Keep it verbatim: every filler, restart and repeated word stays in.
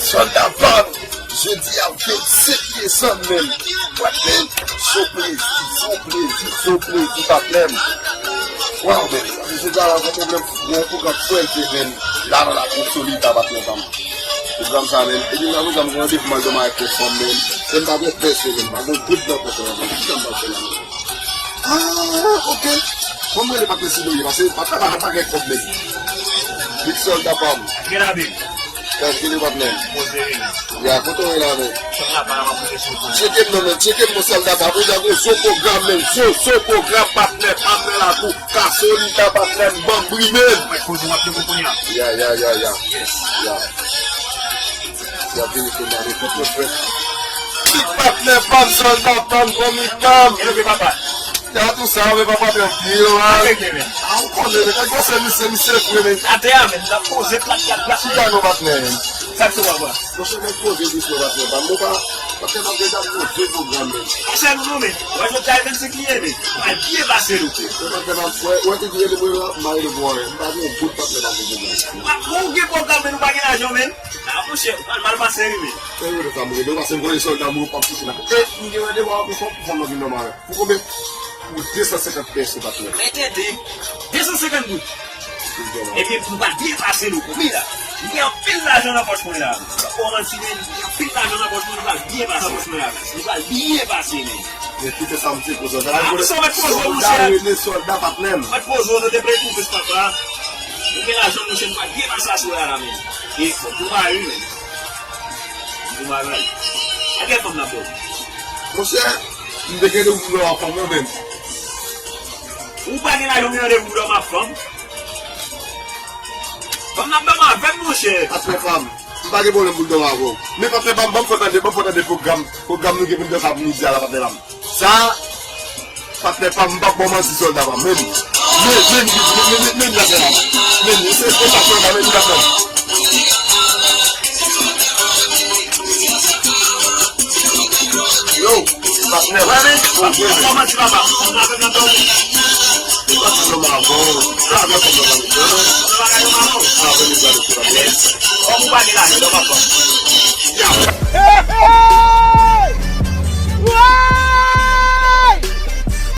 Sòlda pa m, jodi a vennsenk desanm, men. Wè, men, se yon plezi, se yon plezi, se yon plezi, patnè m. Waw, men, jodi a la, gon pwogram, gon pwogram fò, men, la, la, la, konsolida, patnè pa m. Pwogram sa, men, epi m nan pwogram, gon randevou m al dòmi avèk yon fanm, men, men m pa gon pèsonn, men, m pa gon goud nan pòch mwen, men, kisa m pral fè la, men? Ah, ok. Bon, mwen, li pa t resi doye, paske pa, pa, pa, pa gen kòb, men. Big Sòlda pa m. Gen la, big. Trankil, patnè. Poze wi la. Ya, kote w ye la, men? Sòlda pa la, m ap poze sou tou. Tcheke m non, men. Tcheke m non, Sòlda pa. Poze a, gwo pwogram, men. Gwo, gwo pwogram, patnè. Patnè la tou. Kasolita, patnè. Ban m bri, men. Mwen poze, w ap jwe kounye a. Ya, ya, ya, ya. Yes. Ya. Y ap vini kounye a, men, kont mwen frè. Big patnè pa m, Sòlda pa m, fanmi pa m. E leve papa. Ya tou sa, men papa tranquille, man. Afekte, men. A, ou konnen, men, nèg yo se misye, misye vre, men. Atè a, men, n ap poze plat, plat, plat. Chita non, patnè. Sa k sou papa? Monchè, nèg poze dousman, patnè pa m. Nou pa, patnè pa m deja poze pwogram, men. Pase nou, non, men. Wè, jodi a, vennsenk li ye, men. Pral byen pase, nou. Wè, patnè pa m, wè, wè, te di rele mwen la, m pa rele pou anyen. M pa gen yon goud, patnè pa m, pou pwogram. Ou gen pwogram, men nou pa gen lajan, men. A, monchè, ou pral mal pase, wi, men. Se vre sa, m rele w, paske m konnen Sòlda m, ou p ap soti la. E, m gen randevou avè w pou fanm, pou fanm nan vin dòmi avè m. Pou konbyen? Pou de san senkant pèso, patnè. Mete de, de san senkant goud. Epi, m pral byen pase, louko. Mira, m gen anpil lajan nan pòch mwen la. M p ap ba w manti, men, m gen anpil lajan nan pòch mwen, m pral byen pase. Nan pòch mwen la, men. M pral byen pase, men. Men kite sa, m se poze w. A, sa w mèt poze w, monchè. Sòlda rele Sòlda, patnè m. Mèt poze w, nou te prepare pou fès papa. Ou gen lajan, monchè, nou pral byen pase aswè a la, men. E, fòk nou mare, men. Bon bagay. A gen fanm nan, bro? Monchè, m te gen randevou pou dòmi ak fanm nan, men. Ou pa gen lajan pou randevou pou dòmi ak fanm? Fanm nan dòmi avè m, monchè. Patnè pa m. M pa gen pwoblèm pou l dòmi avè w. Men patnè pa m, ban m fè tande, ban m fè tande pwogram, pwogram nou gen pou n fè sa pou midi a la, patnè pa m. Sa, patnè pa m, m p ap ba w manti, Sòlda pa m, men. Men, men, men, men, men, men, men, men, se, se pa Sòlda, men, men, men. Yo, patnè. Wè, men, m p ap ba w manti, papa. M ap fè nan dòmi. Ou pa fè nòmal, bon. Sa, men, fè nòmal, bon. Sa, men, fè nòmal, bon. Sa, men, fè nòmal, bon. Kòm ou pa gen lajan, dòmi, papa. Ya.